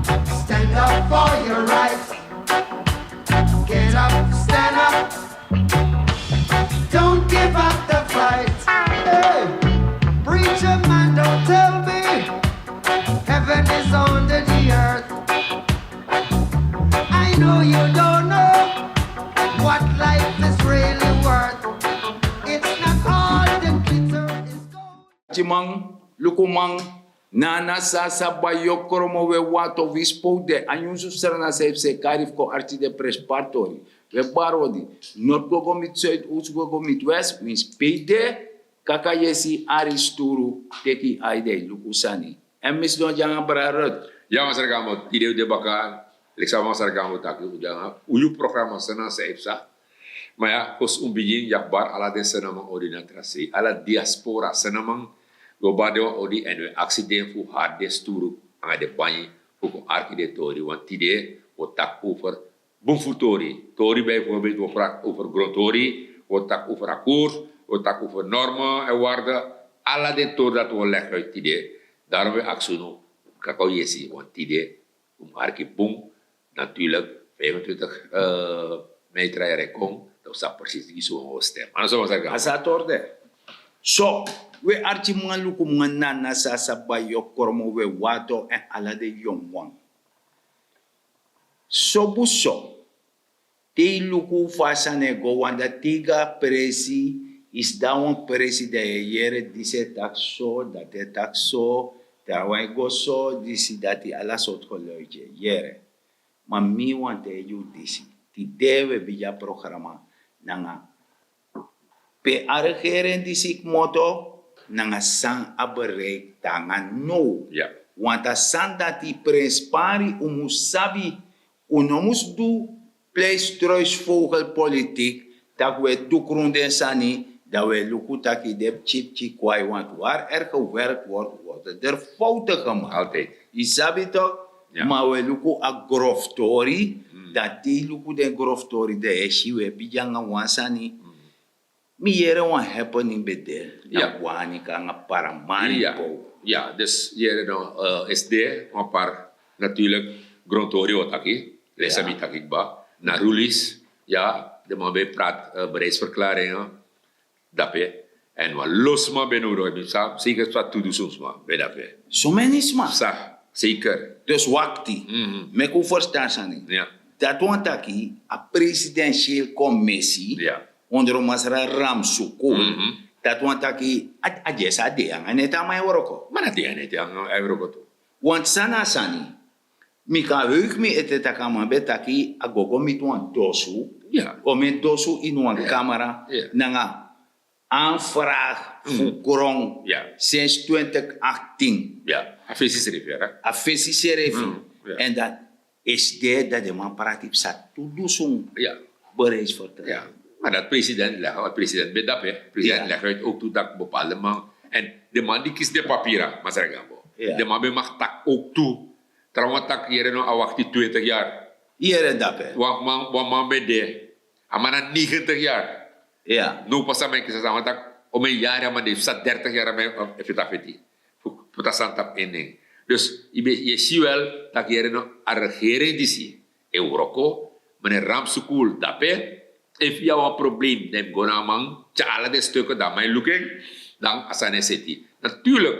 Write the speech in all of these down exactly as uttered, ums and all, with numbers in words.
Stand up for your rights. Get up, stand up. Don't give up the fight. Hey, preacher man, don't tell me heaven is under the earth. I know you don't know what life is really worth. It's not all the glitter is gold. Arkiman, lukuman, nana sasa bayokromo we wato wispo de anyunsu srana sefse kari fu kon arki de prespari tori. We bari odi, nord go go miti suid, oos go go miti west, winsi pe yu de, kaka yesi, ari sturu, teki yu ai dan yu luku sani. Èn mi sidon de nanga brada Ruth. Ya, masra Gambo, tide un de baka, leki san masra Gambo taki, un de nanga un yu programa Srana san e psa. Ma ya, fosi un bigin, ya bari ala den sranaman odi na tra sei, ala diaspora sranaman, un o bari den wan odi èn un e aksi den fu hari den sturu nanga den banyi fu kon arki den tori, want tide un o taki over bun fu tori. Tori bijvoorbeeld, un o prati over grontori, un o taki over akkoord, un o taki over normen en waarden. Ala den tori dati un o leg uit tide. Daarom un e aksi unu, kaka un yesi, want tide un mus arki bun. Natuurlijk, vijfentwintig, eh, mei tra yere kon, dan un sa precies gi so wan stem. Anders so masra Gambo. A sa tori de. So, we arkiman, lukuman, nana sasa bayokromo we wato èn ala den yonguwan. Sobu so, te yu luku fa a sani e go, wan dati te yu go na presi, yu sidon na wan presi, dan yu e yere disi e taki so, dati e taki so, trawan e go so, disi dati, ala sortu geluid yu e yere. Ma mi wani taigi yu disi, tide we bigin a programa nanga pe a regering disi kmoto, nanga san a bereik te nanga now. Ya. Want a sani dati prenspari, un mus sabi, un no mus du pleistruisvogelpolitiek, tak' un e du krun den sani, dan un e luku tak' yu de pikin pikin kwai, want waar er gewerkt wordt, worden er fouten gemaakt. Altijd. Yu sabi toch? Ya. Ma un e luku a groftori, dati yu luku den groftori, dan yu e si un e bigin nanga wan sani. Mi yere wan happening ben de na Wanica nanga Paramaribo. Ya, dus yere no, eh, S D, wan par natuurlijk grontori o taki, leki san mi taki kba, na Rulis, ya, den man ben prati, eh, bereidsverklaringen, dape, èn wan lo sma ben nodig, mi sa, zeker sa tu dusun sma ben dape. Someni sma? Sa, zeker. Dus wakti. Mhm. Meki un ferstan sani. Ya. Dati wani taki a presidentieel commissie, ya, onder masra Ramsukul. Mhm. Dati wani taki a, a dyesi a de nanga neti a man e wroko. Ma na de nanga neti a man e wroko tu. Want san na a sani, mi kan heug mi ete tak' a man ben taki a go go miti wan dosu. Ya. O miti dosu ini wan kamera, ya, nanga aanvraag fu gron, ya, sinds twintig achttien. Ya, a fesi srefi, ya. A fesi srefi. Mm, ya. Èn dan S D, dan den man prati psa tu dusun. Ya. Bereidsverklaring. Ya. Ma dati president leg, want president ben dape. President leg uit ook tu tak' bepaalde man. Èn den man di kisi den papira, masra Gambo. Ya. Den man ben mag taki ook tu. Trawan taki yere no, a wakti twintig jaar. Yere dape. Wan man, wan man ben de. A man na negentig jaar. Ya. Now pas a man e kisi, a man taki, omeni yari a man de, psa dertig jaar a man e feti a feti fu poti a sani tapu en nen. Dus yu ben, yu e si wel tak' yere no, a regering disi e wroko, meneer Ramsukul dape, efu yu abi wan probleem, dan yu mus go na a man, tyari ala den stukken, dan a man e luku en, dan a sani e seti. Natuurlijk,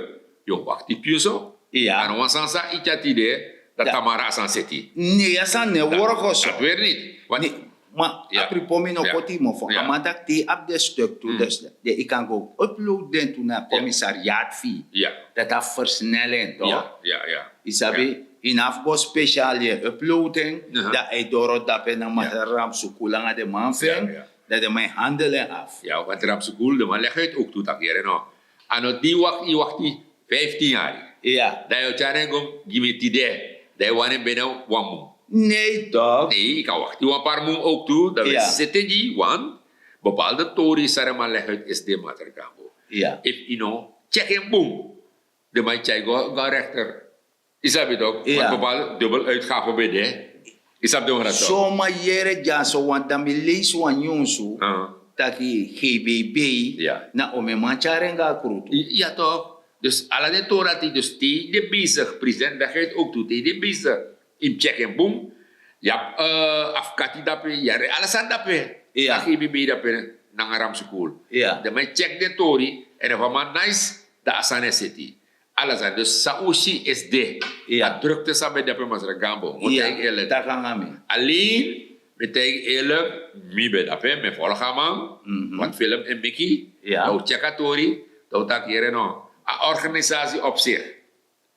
yu o wakti pikinso. Ya. A no wan sani san yu tyari tide, dan tamara a sani seti. Nee, a sani no e wroko so. Dati weri niti. Ma, ya, a propos, mi no, ya, koti yu mofo. Ya. A man taki te yu abi den stuk tu, dus den, yu kan go upload den tu na commissariat fu yu. Ya. Dati a versnel en, toch? Ya, ya, ya. Yu sabi, yu no abi fu go speciaal, yu e upload en, dan a e doro dape na masra Ramsukul nanga den man fu en, ya, dan den man e handel en af. Ya, want Ramsukul, den man leg uit ook tu tak' yere no, a no di wakti, yu wakti vijftien yari. Ya. Dan yu o tyari en go gi mi tide. Dan yu wani en binnen wan mun. Nee, toch? Nee, yu kan wakti wan paar mun ook tu. Dan wi seti gi wan bepaalde tori san den man leg uit S D, masra Gambo. Ya. Efu yu no check en bun, den man e tyari go, go rechter. Yu sabi toch? Ya. Want bepaalde dubbel uitgave ben de. Yu sabi den wan dati toch? So, ma yere dyaso, want dan mi leisi wan nyunsu taki G B B, ya, na omeni man tyari en go na krutu. Ya, toch? Dus ala den tori dati dus te yu de besig, president legi uit ook tu te yu de besig, yu mus check en bun. Yu abi afkati dape, yu abi ala sani dape. Taki yu ben ben dape nanga ramsukul. Dan man yu check den tori, en efu a man nice, dan a sani e seti. Ala sani dus san un si esi de. A drukte san ben dape masra gambo, un taigi eerlik. Alleen, mi taigi eerlik, mi ben dape mi e folga man. Want film en miki, dan un check a tori, dan un taki here no, a organisasi op zich.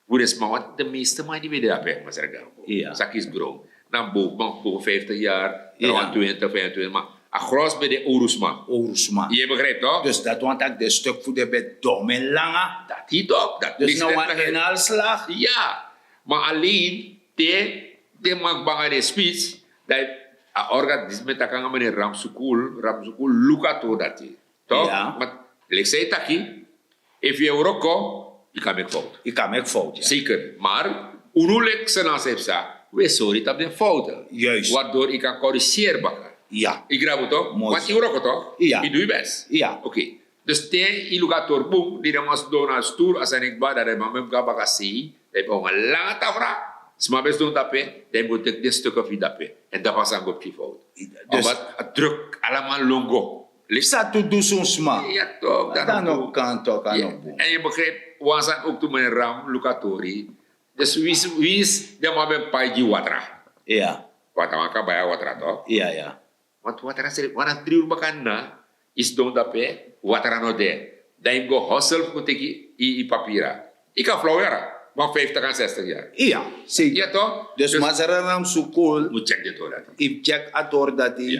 Fu den sma want de meeste man di ben de dape masra gambo, saki is grong. Na boven man boven vijftig yari, na wan twintig vijfentwintig man. A gros ben de owru sma. Owru sma. Yu e begrijp tok? Dus dati wan taki den stuk fu den ben dom en langa. Dati tok, dati dus na wan inhalslag. Ya. Ma alleen te den man banga den spits, dan a orga disi mi e taki nanga mene ramsukul ramsukul luku a tori dati. Tok? Ma leki san yu taki, efu yu e wroko, yu kan meki fout. Yu kan meki fout. Zeker. Mar unu leki san na san yu psa, un e sori tapu den fout. Waardoor yu kan korrigeer baka. Yu grabu tok? Want yu wroko tok? Yu du yu best. Oké. Dus te yu luku a tori bun di den man sidon na a stur a sani kba dan den man ben mus go na baka sei, dan yu ben wan langa tafra. Sma ben sidon dape, dan yu mus go teki den stuke fu yu dape. En dape a sani go pikin fout. Omdat a druk alaman lon go. Sa tu dusun sma. Ya tok, dan no kan tok a no bun. En yu begrijp wan sani ook tu mene ram luku a tori. Dus wins den man ben pai gi watra. Want a man kan bai a watra tok. Want watra seri wan na dri uru baka na yu sidon dape, watra no de. Dan yu mus go hosel fu go teki yu papira. Yu kan flow yara, wan vijftig en zestig yara. Ya tok. Dus masra ram sukul mus check den tori dati. Yu mus check a tori dati.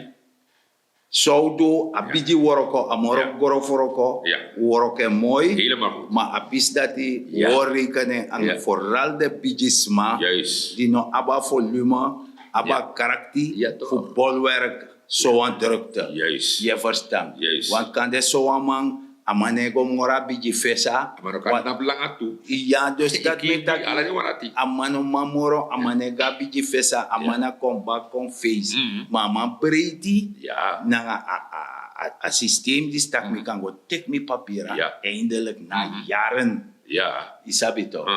San un du a bigi wroko a moro grofu wroko. Wroko en moi. Ma a pisi dati un o reikeni nanga foral den bigi sma di no abi a volume, abi a karakti fu bolwerk. Sowan drukte yu e ferstan? Want kande sowan man a man no e go moro a bigi fesa. Ya dus dati mi e taki a man no man moro a man no e go a bigi fesa a man na kon bak kon feisi. Ma a man breiti nanga a systeem disi tak' mi kan go teki mi papira eindelik na yaren. Yu sabi tok?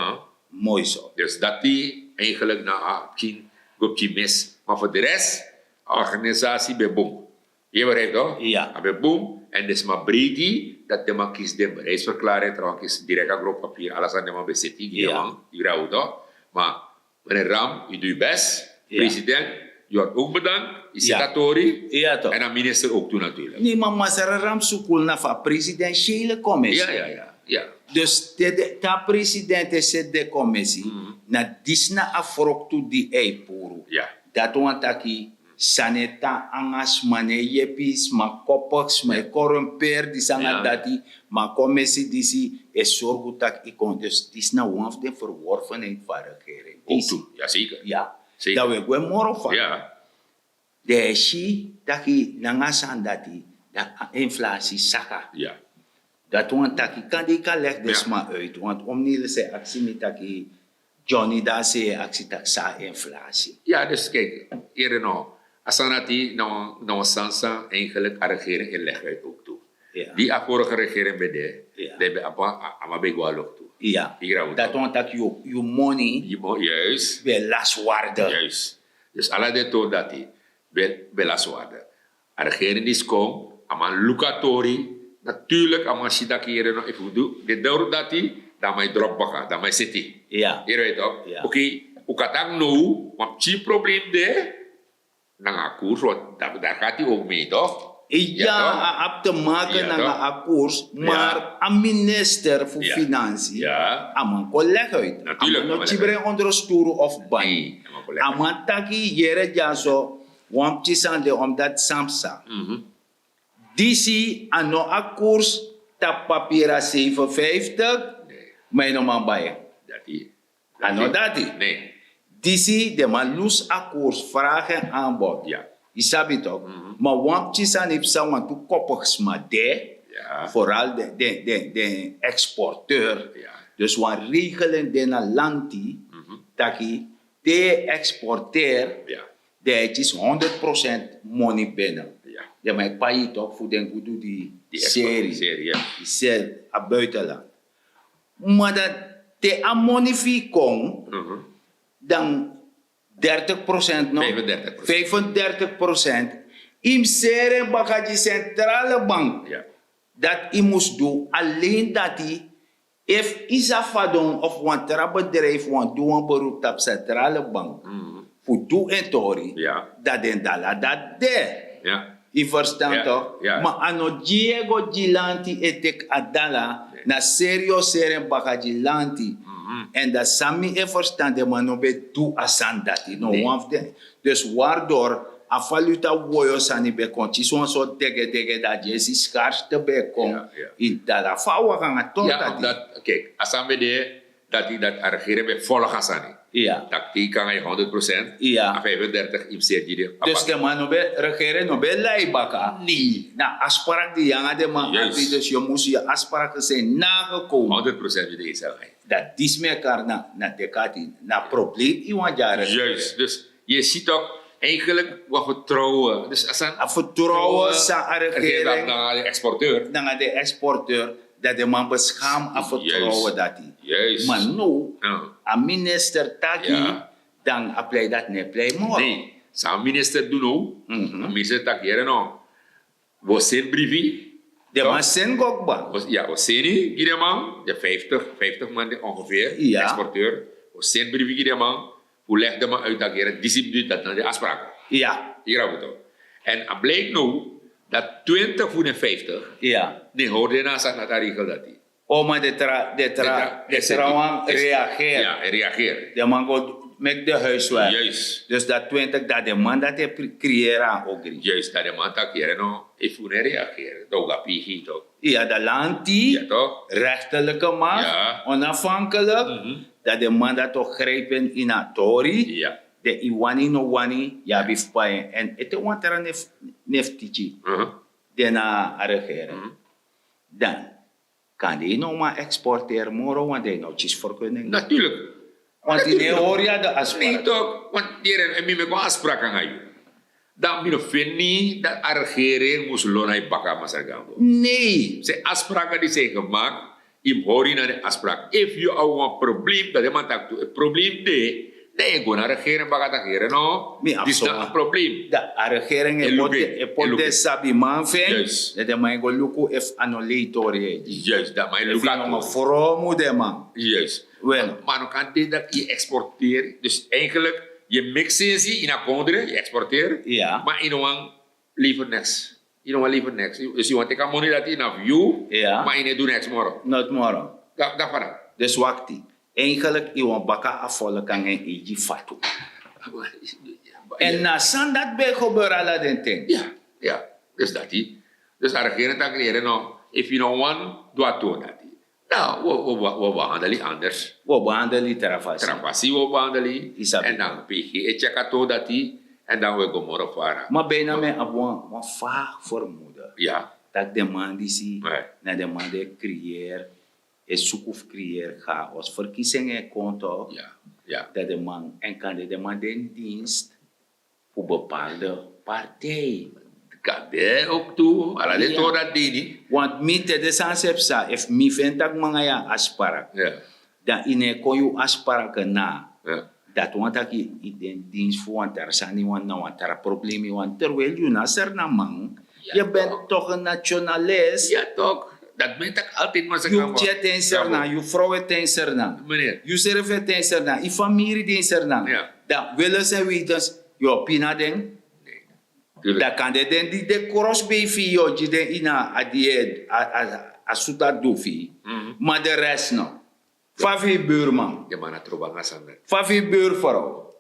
Moi so. Dus dati eigenlik na a pikin go pikin mis. Ma fu de res a organisasi ben bun. Yu e begrijp tok? A ben bun. En den sma breiti dati den man kisi den bereisverklaring trawan kisi direk a gron papir ala sani den man ben seti gi den man. Yu raw tok? Ma meneer ram, yu du yu best. President, yu word ook bedank. Yu seti a tori. En a minister ook tu natuurlik. Ne ma masra ram sukul na fu a presidentiële commissie. Dus te a president e seti den commissie, na disi na a froktu di a e puru. Dati wani taki san no e tan nanga sma no e yepi sma kopik sma e korumperi disi nanga dati. Ma a commissie disi e sorgu tak' yu kon dus disi na wan fu den verworfenheid fu a regering disi. Dan wi e gwe moro fa den e si taki nanga sani dati dan a inflasi saka. Dati wani taki kande yu kan legi den sma uit want omnil se aksi mi taki johnny dan se aksi taki san a inflasi. Ya dus kiki, iri no a sani dati na wan sani san eigenlik a regering e legi uit ook tu. Di a vorige regering ben de, dan ben a man ben go a loktu. Dati wani taki yu moni ben lasi warde. Dus ala den tori dati ben lasi warde. A regering disi kon, a man luku a tori. Natuurlik a man si taki iri no efu wi du den doro dati, dan a man e drop baka dan a man e seti. Iri weti tok? Oké. Un kan taki now wan pikin problem de nanga a koers want dati gati ook mee tok? Ya a abi te make nanga a koers. Mar a minister fu finansi a man kon legi uit. A man no kibri en onder sturu of ban. A man taki yere dyaso wan pikin sani de omdati san psa. Disi a no a koers tapu papira seifenvijftig. Ma yu no man bai en. A no dati. Disi den man lusu a koers vraag en aanbod. Yu sabi tok? Ma wan pikin sani psa wantu kopigi sma de. Foral den exporteur. Dus wan regeling de na lanti taki te yu e exporteer, dan yu e kisi honderd prosent moni bini. Den man e pai yu tok fu den gudu di seri, di seri a buitenland. Ma dan te a moni fu yu kon, dan dertig procent no. Vijfendertig procent. Vijfendertig procent. Yu mus seri en baka gi centrale bank. Dati yu mus du alen dati. Efu yu sa fadon of wan tra bedrijf wan du wan beroep tapu centrale bank fu du en tori, dan den dala dati de. Yu verstan tok? Ma a no gi yu e go gi lanti e teki a dala. Na seri yu o seri en baka gi lanti. Èn dati san mi e verstan den man no ben du a sani dati no wan fu den. Dus wardor a valuta woyo sani ben kon kisi wan sortu degedege dati yu e si skarste ben e kon. Ini dala fa a waka nanga tori dati. Keki a sani ben de dati dati a regering ben folga sani. Dati te yu kan a yu honderd procent a vijfendertig yu mus seri gi den. Dus den man no ben regering no ben lai baka. Na afsprak di yu nanga den man abi dus yu mus yu afsprak gesei nagekomen. Honderd procent yu de yu seri. Dati disi mi e kari na dekati na probleem yu wani dyari. Yu e si tok, eigenlik wan vertrouwen dus a sani a vertrouwen san a regering nanga den exporteur. Nanga den exporteur dati den man bescham a vertrouwen dati. Ma no a minister taki dan a plei dati no e plei moro. San a minister du no? A minister taki yere no. Wi o seni brifi. Den man seni go kba. Ya wi o seni gi den man den vijftig vijftig man den ongeveer exporteur. Wi o seni brifi gi den man fu legi den man uit daki yere disi mus du dati na den afspraken. Ya. Yu rabu tok. Èn a bliki now dati twintig fu den vijftig den hori den na a sani na dati a regel dati. O ma den tra den tra den tra wan reageri. Den man go meki den huiswerk. Dus dati twintig dati den man dati e creëren a ogri. Juist dati den man taki yere no efu un no e reageri dan un go a pigi yu tok. Ya dan lanti rechterlijke macht onafhankelijk. Dan den man dati o grijpen ini a tori. Den yu wani no wani yu abi fu pai en èn ete wan tra nef nef tiki. Den na a regering dan kan den yu no man exporteri moro want den yu no kisi vergunning. Natuurlik. Want yu no e hori yu a de afspraak. Nee tok want yere en mi meki wan afspraak nanga yu. Dan mi no feni dati a regering mus lon na yu baka masra gambo. Nee. San yu afspraken di san yu gemaakt yu mus hori na den afspraak efu yu abi wan probleem dan den man taki tu e probleem de. Dan yu e go na regering baka taki yere no. Disi na a probleem. Dan a regering e poti den sabiman fu en. Dan den man e go luku efu a no leitori e gi. Efu yu no man fromu den man. Wel. Ma a no kan de dati yu exporteri dus eigenlik yu e meki sensi ini a kondre yu exporteri. Ma yu no wan lever neks. Yu no wan lever neks dus yu wan teki a moni dati na fu yu. Ma yu no e du neks moro. Noti moro. Dati fana. Dus wakti. Eigenlik yu wan baka a volk nanga en eigi fatu. Èn na sani dati ben e gebeur ala den ten. Ya. Dus dati. Dus a regering taki yere no efu yu no wan du a tori dati. Dan wi o behandel yu anders. Wi o behandel yu tra fasi. Tra fasi wi o behandel yu. Èn dan pigi e tyeki a tori dati. Èn dan wi e go moro fara. Ma bijna mi abi wan vag vermoeden tak' den man disi na den man di e kriyeri e suku fu kriyeri chaos verkisingi e kon tok. Dan den man èn kande den man de ini dienst fu bepaalde partij. Kande oktu ala den tori dati de ini. Want mi te den sani se psa efu mi feni tak' mi nanga yu a asparak dan yu no e kon yu asparake na. Dati wani tak' yu de ini dinsi fu wan tra sani wan na wan tra problemi wan terwel yu na sernaman. Yu ben tok en nationalis. Dati ben tak' altid man saka yu fu tyeti en sernan yu frow e ten sernan. Yu srefi e ten sernan yu famiri den sernan. Dan wilens en wetens yu o pina den. Dan kande den di de krosbei fu yu yu o gi den ini a di yu e a sutu a du fu yu. Ma de rest no. Fa fu yu burman? Fa fu yu burfrow?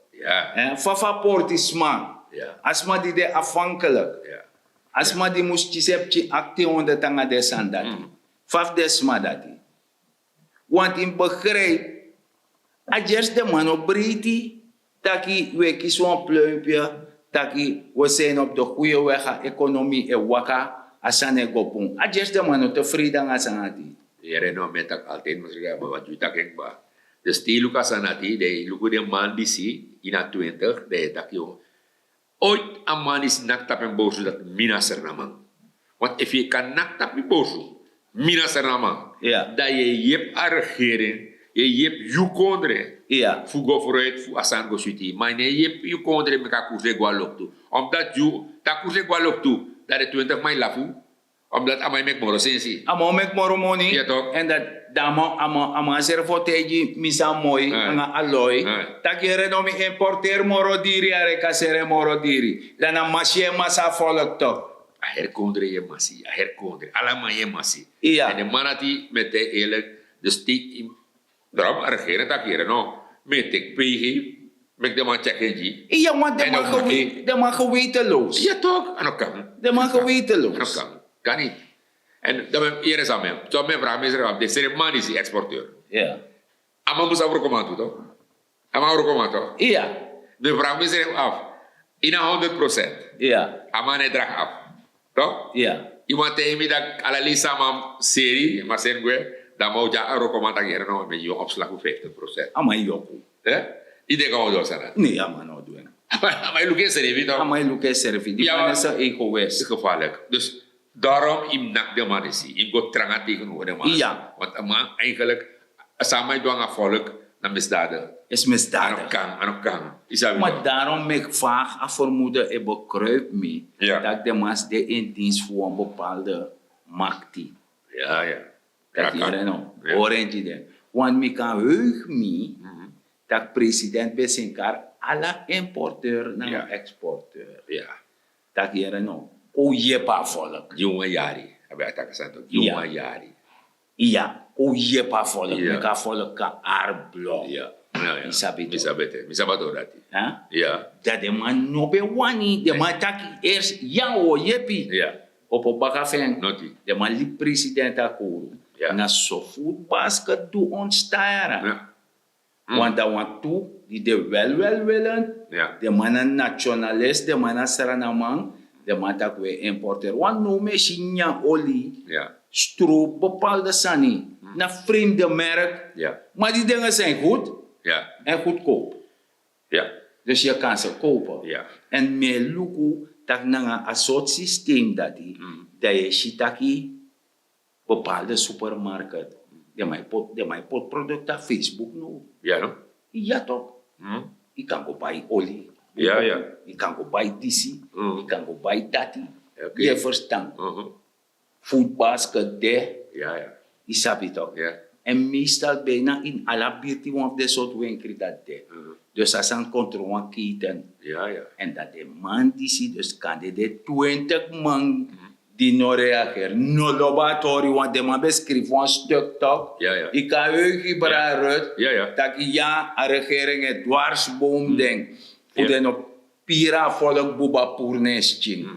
Fa fu a portisma? A sma di de afhankelik. A sma di mus kisi e pikin aktin honderd nanga den sani dati. Fa fu den sma dati? Want yu mus begrijpi a gersi den man no breiti taki wi e kisi wan pluipia taki wi e seni op de goede weg a ekonomi e waka. A sani e go bun a gersi den man no tevrede nanga a sani ati. Yere no mi e taki altijdi masrika e baba gi yu taki en kba. Dus te yu luku a sani ati dan yu luku den man disi ini a twintig dan yu e taki yu. Oit a man disi naki tapu en borsu dati mi na sernaman. Want efu yu kan naki tapu yu borsu mi na sernaman. Dan yu e yepi a regering, yu e yepi yu kondre fu go fruit, fu a sani go switi. Ma yu no e yepi yu kondre meki a kurse go na loktu. Omdat yu te a kurse go na loktu, dan den twintig man e lafu. Omdat a man e meki moro sensi. A man o meki moro moni. Èn dati, dan a man srefi o taigi mi san moi nanga a loi, tak' yere no, mi importeri moro diri, a reka sere moro diri. Dan na masi yu e masi a folk tok. A heri kondre yu e masi, a heri kondre, ala man yu e masi. Èn den man dati, mi e taigi yu eerlik, dus teki, darom a regering taki yere no, mi e teki pei gi, meki den man tyeki en gi. Iya, want den man geweteloos. Ya tok, a no kan. Den man geweteloos. A no kan. Kan niti. Èn dan mi yere san mi, so mi e vraag mi srefi af, den srefi man disi exporteur, a man mus abi wrokoman tu tok? A man wrokoman tok? Iya. Mi e vraag mi srefi af, ini a honderd procent, a man no e dragi afu tok? Yu man taigi mi dati ala leisi a man seri, ma seni gwe, dan a man o tyari a wrokoman taki yere no, mi e gi yu wan opslag fu vijftig procent. A man e yoku. Yu denki a man o du wan sani dati? Ne, a man no o du en. A man e luku ensrefi tok? A man e luku ensrefi. Di man na so egoist. Gevaarlijk. Dus darom yu mus naki den man disi, yu mus go tranga tegenover den man. Want a man, eigenlijk, san a man e du nanga folk, na misdadig. Is misdadig. A no kan, a no kan. Yu sabi tok? Maar daarom mi vraag, a vermoeden e bekruip mi, tak' den man de in dienst fu wan bepaalde makti. Ya, ya. Taki yere no, orange den. Want mi kan heug mi tak' president ben sinkari ala importeur nanga exporteur. Taki yere no, kon yepi a folk. Gi wan yari. A ben a taki san tok, gi wan yari. Iya, kon yepi a folk, meki a folk kan ari blok. Yu sabi tok? Mi sabi ete, mi sabi a tori dati. Dan den man no ben wani, den man taki eerst ya wi o yepi. Opo baka fu en. Den man libi president a koru. Na so food basket du ontstan yara. Want dan wantu di de wel welwillend, den man na nationalist, den man na Srananman, den man taki wi e importeri. Want now mi e si nyan oli, stroop, bepaalde sani, na vreemde merk, maar die dingen zijn goed en goedkoop. Dus yu kan ze kopen. En mi e luku tak' nanga a sortu systeem dati, dan yu e si taki bepaalde supermarket, den man e poti, den man e poti produktu na Facebook now. Ya no? Ya tok. Yu kan go bai oli, yu kan go bai disi, yu kan go bai dati. Yu e ferstan? Food basket de. Yu sabi tok? Èn meestal bijna ini ala birti wan fu den sortu wenkri dati de. Dus a sani kon tron wan keten. Èn dan den man disi, dus kande den twintig man di no reageri, no lobi a tori, want den man ben skrifi wan stuk tok. Yu kan heug yu, brada Ruth, tak' ya, a regering e dwarsboom den, fu den no piri a folk buba puru na en skin.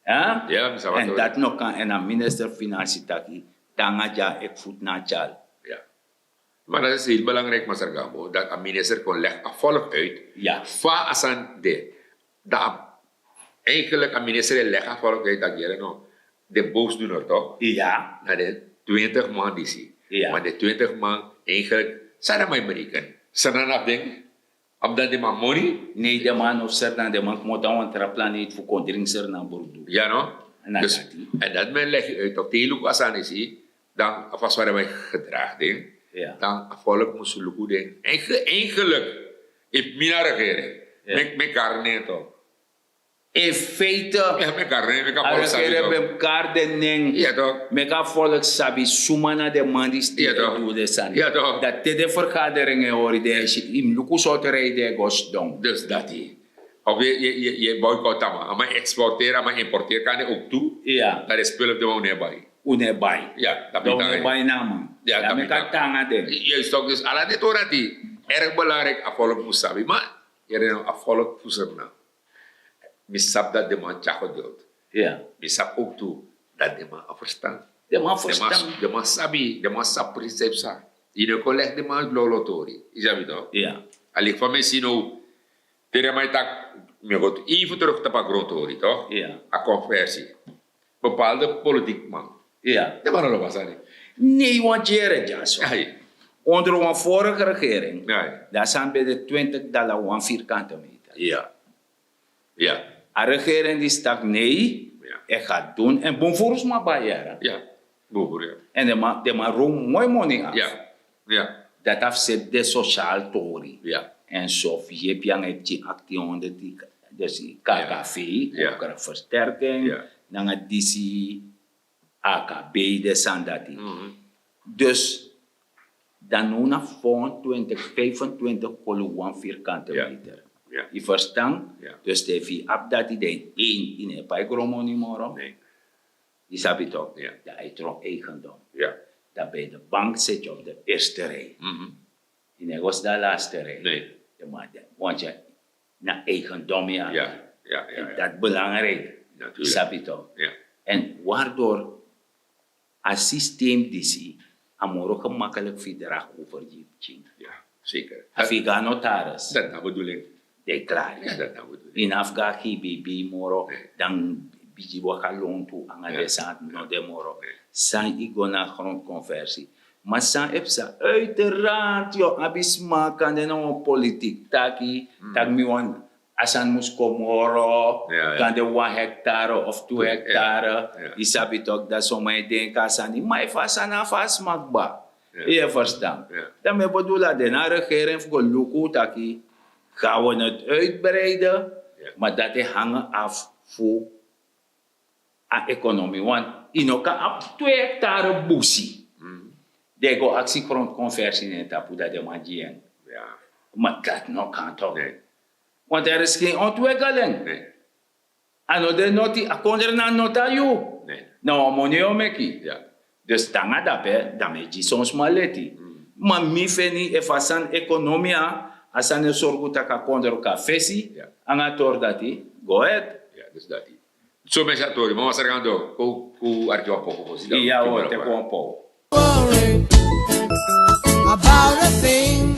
Èn dati no kan. Èn a minister finansi taki, tanga dya, eki futu na a tyari. Ma dati is heel belangrijk, masra Gambo, dati a minister kon legi a folk uit fa a sani de. Dan eigenlijk a minister e legi a folk uit taki yere no, den boosdoener tok, na den twintig man disi. Ma den twintig man, eigenlijk san den man e bereken? Srnan abi den? Abi dan den man moni? Ne, den man no abi srnan, den man komoto na wan tra planeet fu kon dringi srnan brudu. Ya no? Èn dati mi e legi uit tok, te yu luku a sani disi, dan a fasi fa den man e gedragi den, dan a folk mus luku den. Eigenlijk, efu mi na regering, mi e kari nen tok. In feite, a regering ben kari den nen, meki a folk sabi suma na den man disi e du den sani. Dan te den vergadering e hori, den e si, yu mus luku sortu rij den e go sidon. Dus dati. Of yu e boycott a man, a man e exporteri, a man e importeri, kande ook tu. Dan den spul fu den man un no e bai. Un no e bai. Dan un no e bai na a man. Dan meki a tanga den. Juist tok, dus ala den tori dati erg belangrijk, a folk mus sabi. Ma yere no, a folk fu Srnan, mi sabi dati den man tyari geduld. Mi sabi ook tu dati den man abi ferstan. Den man abi ferstan. Den man sabi, den man sabi precies san. Yu no kon legi den man uit lolo tori. Yu sabi tok? A leki fa mi e si now, te den man e taki, mi go tu even terug tapu a grontori tok, a conversie. Bepaalde politiek man. Den man no lobi a sani. Ne, yu wani yere dyaso. Onder wan vorige regering, dan a sani ben de twintig dollar wan vierkante meter. A regering disi taki nee, e ga dun, èn bun furu sma bai yara. Èn den man ron moi moni afu. Dati abi seti den sosial tori. Èn so fu yepi nanga e pikin aktin honderd, dus kkv, kra versterking, nanga disi akb, den sani dati. Dus dan now na vijfentwintig kolu wan vierkante meter. Yu verstan? Dus dan efu yu abi dati dan yu en yu no e pai gronmoni moro. Yu sabi tok? Dan a e tron eigendom. Dan ben yu de bank seti yu op de eerste rij. Yu no e go sidon a laste rij. Den man de want yu na eigendom yu abi. Èn dati belangrijk. Yu sabi tok? Èn wardor a systeem disi a moro gemakkelik fu yu dragi over gi yu pikin. Efu yu go na notaris, dati na bedoeling. Den e klari. Yu no abi fu go na gbb moro, dan bigin waka lontu nanga den sani no de moro. San yu go na grondconversie. Ma san e psa uiteraard yu o abi sma kande na wan politik taki, taki mi wan a sani mus kon moro, kande wan hektare of tu hektare. Yu sabi tok? Dan son man e denki a sani ma efu a sani na fu a sma kba, yu e verstan? Dan mi e bedoel a de na a regering fu go luku taki, gan we no uitbreiden? Ma dati e hangen afu fu a ekonomi want yu no kan abi tu hektare busi, dan yu go aksi grondconversie na en tapu dan den man gi yu en. Ma dati no kan tok? Want er is gen ontwikkeling. A no de noti a kondre na noti a yu. Na wan moni yu o meki. Dus te nanga dape dan mi e gi son sma leti. Ma mi feni efu a sani ekonomia, a sani e sorgu tak' a kondre kan fesi nanga a tori dati. Go ahead. So mi e si a tori mama sergando kon kon arki wan poku fosi dan. Iya o teki wan poku. Worry about a thing,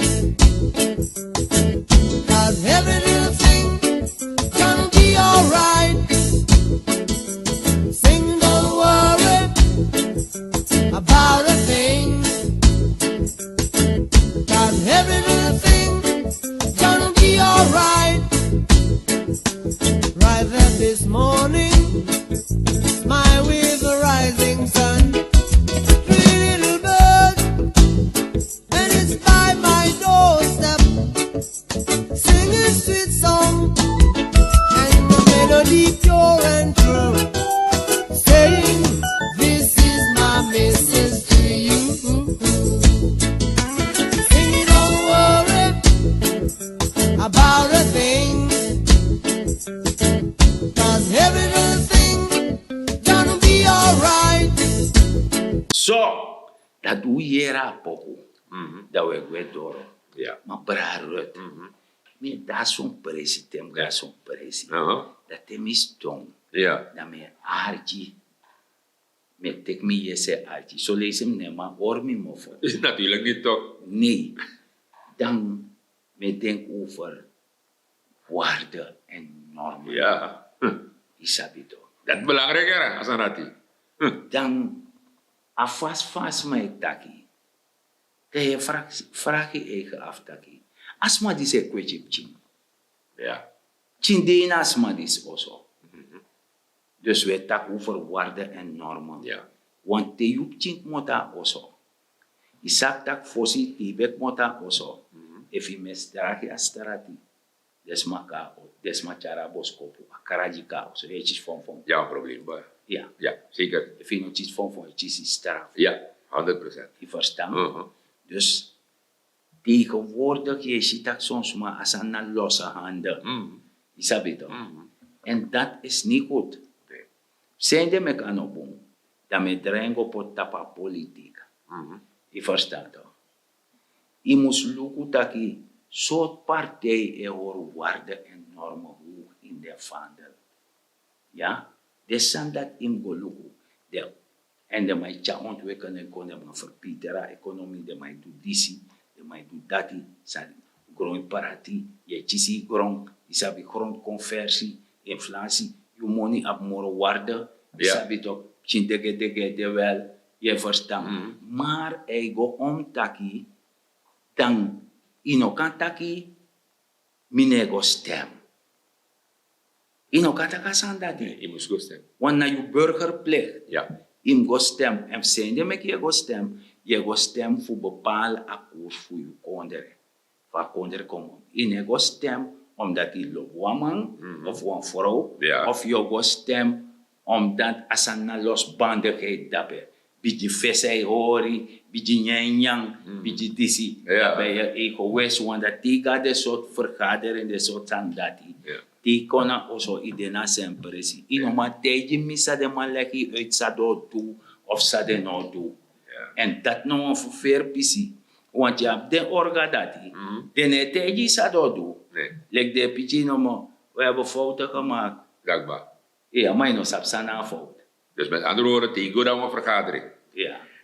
'cause every little thing gonna be alright. Sing, don't worry about a thing, 'cause every little thing gonna be alright. Right there this morning, smile with the rising sun. Three little birds, and it's by my doorstep, singing sweet song, and the melody pure and true, saying, "This is my message to you." Sing, don't worry about a thing, 'cause everything gonna be alright. So dati un yere a poku, dan un e gwe doro. Ma brada Ruth, mi e de na son presi te mi go na son presi, dan te mi sidon, dan mi e arki. Mi e teki mi yesi e arki soleisi mi no e man hori mi mofo. Natuurlik niti tok. Nei. Dan mi e denki over waarde en normen. Yu sabi tok? Dati belangrijk yara a sani dati. Dan a fasi fasi man e taki, dan yu e fraki yu eigen afu taki, a sma disi e kweti pikin. Pikin de ini a sma disi oso. Dus un e taki over waarde en normen. Want te yu pikin kmoto na oso, yu sabi tak' fosi te yu ben kmoto na oso, efu yu mesi dragi a strati, den sma kon na oso, den sma tyari a boskopu, a kradyi kon na oso, yu e kisi fonfon. Ya, wan problem. Ya. Efu yu no kisi fonfon yu kisi strafu. Ya. Yu ferstan? Dus tegenwoordig yu e si tak' son sma a sani na losse handen. Yu sabi tok? En dat is ni goed. Sende meki a no bun. Dan mi e drai en go poti tapu a politik. Yu ferstan tok? Yu mus luku taki sortu partij e hori waarde en normen hoog in den fandel. Ya, den sani dati yu mus go luku. Den èn den man e tyari ontwikkeling kon, den man ferpiteri a ekonomi, den man e du disi, den man e du dati. Sani gron yu prati, yu e kisi yu gron, yu sabi grondkonversi, inflasi, yu moni abi moro warde. Yu sabi tok, pikin degedege de wel. Yu e ferstan? Mar a e go om taki dan yu no kan taki mi no e go stem. Yu no kan taki a sani dati. Yu mus go stem. Want na yu burgerplikt. Yu mus go stem. En fu sende meki yu e go stem? Yu e go stem fu bepali a koers fu yu kondre, fu a kondre kon. Yu no e go stem omdati yu lobi wan man of wan frow, of yu o go stem omdati a sani na losbandigheid dape. Bigi fesi a e hori, bigi nyanyan, bigi disi. Dan ben yu e egoist. Wan dati te yu go na den sortu vergadering, den sortu sani dati, te yu kon na oso, yu de na sen presi. Yu no man taigi mi san den man legi yu uit san den o du of san den no o du. En dati na wan ferferi pisi. Want yu abi den orga dati, den no e taigi yu san den o du. Leki den e piki yu nomo. We hebben fouten gemaakt. Iya, ma yu no sabi san na a fout. Dus met andere woorden, te yu go na wan vergadering,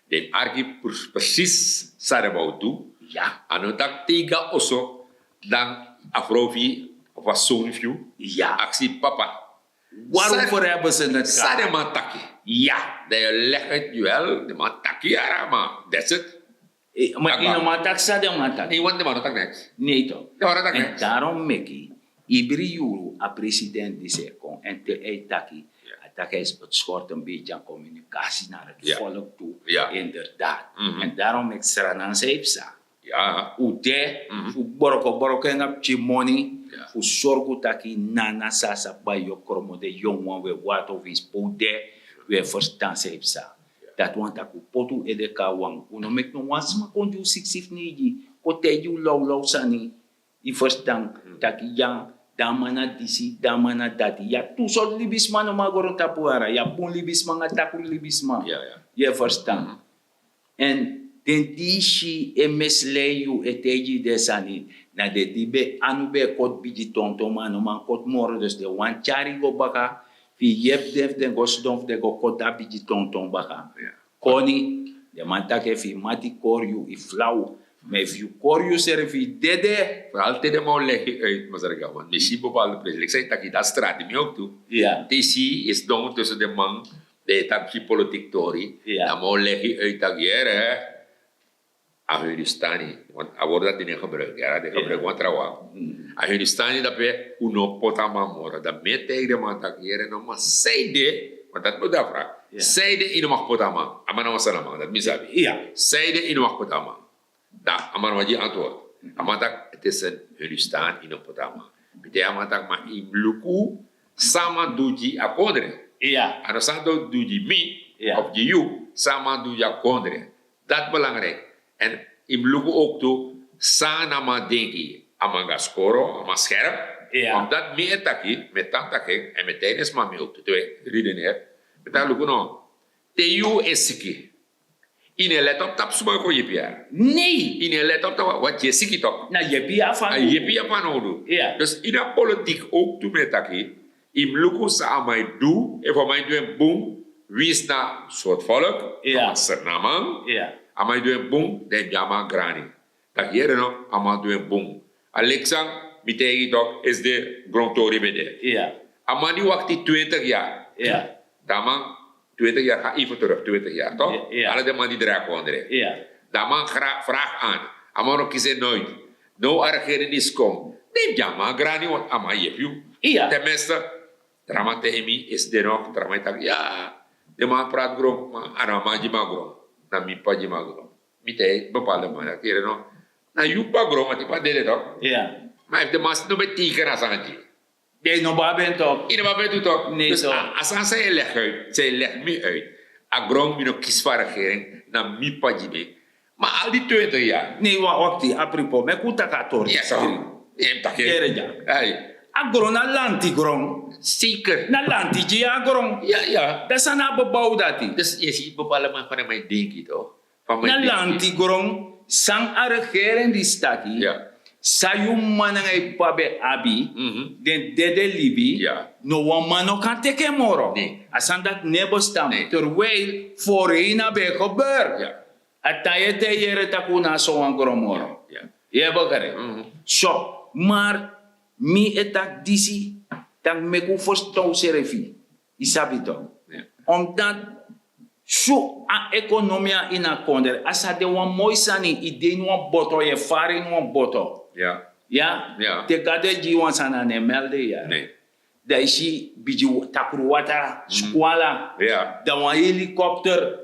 den arki precies san den man o du. A no taki te yu go na oso, dan a frow fu yu of a son fu yu aksi papa, waarom verhebben ze het? San den man taki? Dan yu leg uit, yu wel, den man taki yara, ma that's it. Ma yu no man taki san den man taki. Yu want den man no taki niks. Nee toch? En daarom meki ibri yuru a president disi e kon en te a e taki, a taki a e schort een beetje aan communicatie naar het volk toe. Inderdaad. En daarom meki Sranan san yu psa, un de fu broko broko en na pikin moni, fu sorgu taki nana sasa bai yu o kromo, den yongu wan we wato fu yu spo un de. We verstan san yu psa. Dati wani taki un poti un ede kon na wan. Un no meki no wan sma kon gi un siksi fu neigi, kon taigi un lawlaw sani. Yu verstan? Taki ya, dan a man na disi, dan a man na dati. Yu abi tu sortu libisma nomo na grontapu, wara. Yu abi bun libisma nanga takru libisma. Yu e verstan? En den di yu si e mislei yu, e taigi yu den sani, na den di ben anu ben e koti bigi tonton, ma a no man koti moro. Dus den wani tyari yu go baka fu yu yepi den, fu den go sidon, fu den go koti a bigi tonton baka. Koni, den man taki efu yu mati kori yu, yu flaw. Ma efu yu kori yusrefi, yu dede. Vooral te den man o legi uit, masraga, want mi si bepaalde prijs, leki san yu taki, dan strati mi ook tu. Te yu si yu sidon tussen den man, den e taki politiki tori, dan mi o legi uit taki yere, a Hindustani, want a word dati den e gebruik, yara, den e gebruik wan trawan. A Hindustani, dape un no poti a man moro. Dan mi e taigi den man taki yere, no, ma sanede, want dati mi o du a vraag, sanede yu no mag poti a man? A man na wan sani a man, dati mi sabi. Sanede yu no mag poti a man? Dan a man no wani gi antwoord. A man taki het is een Hindustan, yu no poti a man. Mi taigi a man taki ma yu mus luku san a man du gi a kondre. A no san a man du gi mi of gi yu, san a man du gi a kondre. Dati belangrijk. En yu mus luku ook tu san a man denki. A man go na skoro, a man scherp. Omdat mi e taki, mi e tan taki, en mi e taigi den sma mi ook tu, te wi redeneer. Mi taki luku no, te yu e siki, yu no e let op tapu sma kon yepi yu. Nee, yu no e let op tapu, want yu e siki toch. Na yepi yu abi fanowdu. Dus ini a politiek ook tu mi e taki, yu mus luku san a man e du, efu a man e du en bun, winsi na sortu volk, a man Sranan man, a man e du en bun, dan yu mus gi a man grani. Taki yere no, a man du en bun. A leki san mi taigi yu toch, esde grontori ben de. A man di wakti twintig yari, dan a man twintig yari ga even terug, twintig yari toch? Ala den man di drai a kondre. Dan a man vraag aan, a man no kisi en nooit. Now a regering disi kon, dan yu mus gi a man grani, want a man yepi yu. Tenminste, tra man taigi mi, esde no, tra man e taki ya, den man praat gron, ma a no a man gi mi a gron, na mi p'pa gi mi a gron. Mi taigi bepaalde man taki yere no, na yu p'pa gron, want yu p'pa dede toch. Ma efu den man no ben teken a sani gi yu, dan yu no ben abi en toch. Yu no ben abi en tu toch. Nee toch. A sani san yu e leg uit, san yu e leg mi uit, a gron mi no kisi fu a regering, na mi p'pa gi mi. Ma al di twintig yari. Nee, wakti, a propos, meki un taki a tori. Yere dya. A gron na lanti gron. Zeker. Na lanti gi yu a gron. Dan san na a bebow dati? Dus yu e si bepaalde man fa den man e denki toch. Na lanti gron, san a regering disi taki, san yu m'ma nanga yu p'pa ben abi, den dede libi, no wan man no kan teki en moro. A sani dati no e bestan. Terwijl voorheen a ben e gebeur. A tan yu e taigi yere tak' un no abi sowan gron moro. Yu e begrijp? So, maar mi e taki disi, tak' meki un ferstan unsrefi. Yu sabi toch. Omdat so a ekonomia ini a kondre, a sa de wan moi sani, yu de ini wan boto, yu e fara ini wan boto. Ya, te Gado e gi yu wan sani, a no e melde yu ya. Dan yu si bigi takru watra, skuala. Dan wan helikopter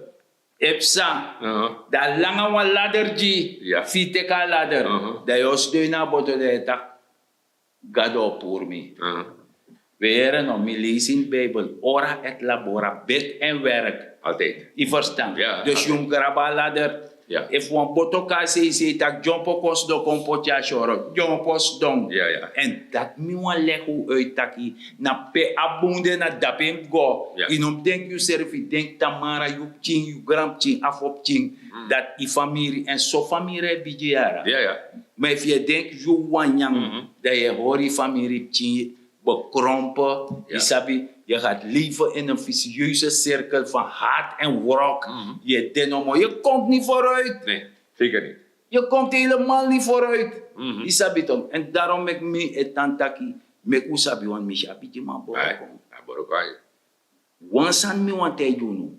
e psa. Dan a langa wan lader gi yu, fu yu teki a lader. Dan yu o sidon ini a boto, dan yu e taki, gado o puru mi. We yere no, mi leisi ini bibel, ora et labora, bid en werk. Yu ferstan? Dus yu mus grabu a lader. Efu wan boto kon na seisei, taki dyompo kon sidon, kon poti a syoro, dyompo sidon. Èn dati mi wani legi un uit taki, na pe a bun de, na dape mus go. Yu no mus denki yusrefi, denki tamara, yu pikin, yu granpikin, afo pikin, dati yu famiri. Èn so famiri e bigin yara. Ma efu yu e denki yu wan nyan, dan yu e hori yu famiri pikin bekrompen. Yu sabi, yu gaat leven in een vicieuze cirkel van haat en wrok. Yu e de nomo, yu komt niet vooruit. Yu komt helemaal niet vooruit. Yu sabi toch? En daarom meki mi e tan taki, meki un sabi, want mi si a bigi man boro kon. Wan sani mi wani taigi unu.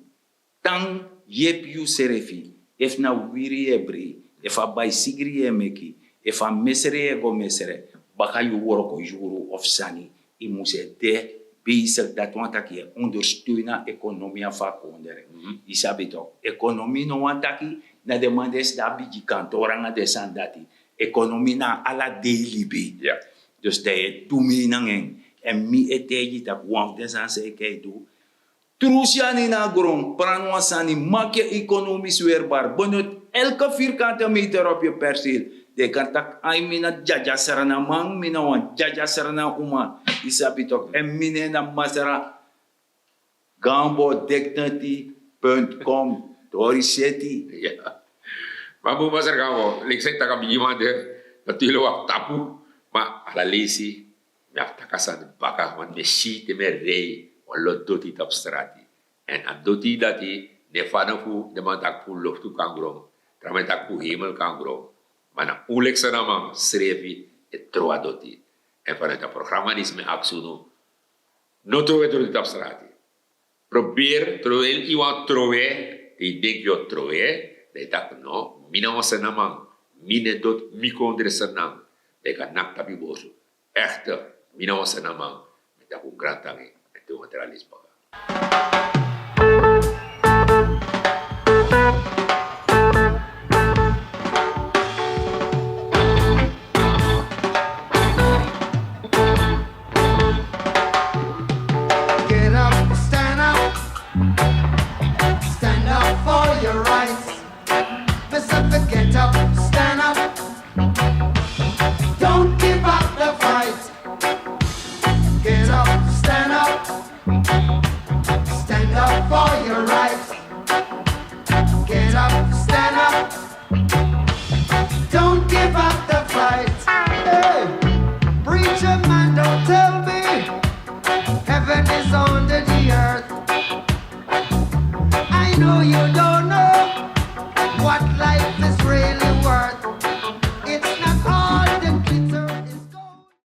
Tan yepi yusrefi. Efu na wiri yu e brei, efu a baisigri yu e meki, efu a mesre yu e go mesre, baka yu wroko yuru of sani, yu mus e de bezig. Dati wani taki yu e ondersteun a ekonomia fu a kondre. Yu sabi toch, ekonomi no wani taki na den man di e sidon a bigi kantori nanga den sani dati. Ekonomi na ala dei libi. Dus dan yu e du mi nanga en. Èn mi e taigi yu taki wan fu den sani san yu kan e du, tru syani na gron, pran wan sani, maak je economisch weerbaar. Benut elke vierkante meter op je perceel. Dan yu kan taki, ai, mi na dyadya Sranan man, mi na wan dyadya Sranan uma. Yu sabi toch? Èn mi nen na Masra Gambo Dignity punt com, Tori City. Ma bun, Masra Gambo, leki san yu taki, a bigi man de, na tu yu lo wan tapu. Ma ala leisi mi abi taki a sani baka, want mi e si te mi e rei wan lo doti tapu strati. Èn a doti dati, ne fano fu den man taki fu loftu kan gron, tra man e taki fu hemel kan gron. Ma na un leki Sranan man srefi e tron a doti. Èn vanuit a programa disi mi e aksi unu, no trowe doti tapu strati. Proberi trowe, yu wani trowe, te yu denki yu o trowe, dan yu taki no, mi na wan Sranan man, mi no e doti, mi kondre Sranan. Dan yu kan naki tapu yu borsu. Echte, mi na wan Sranan man. Mi taki un grantangi, èn te wan tra leisi baka. Get up, stand up, stand up for your rights. Mister Get up, stand up. Don't give up the fight. Get up, stand up. Stand up for your rights. Get up, stand up. Don't give up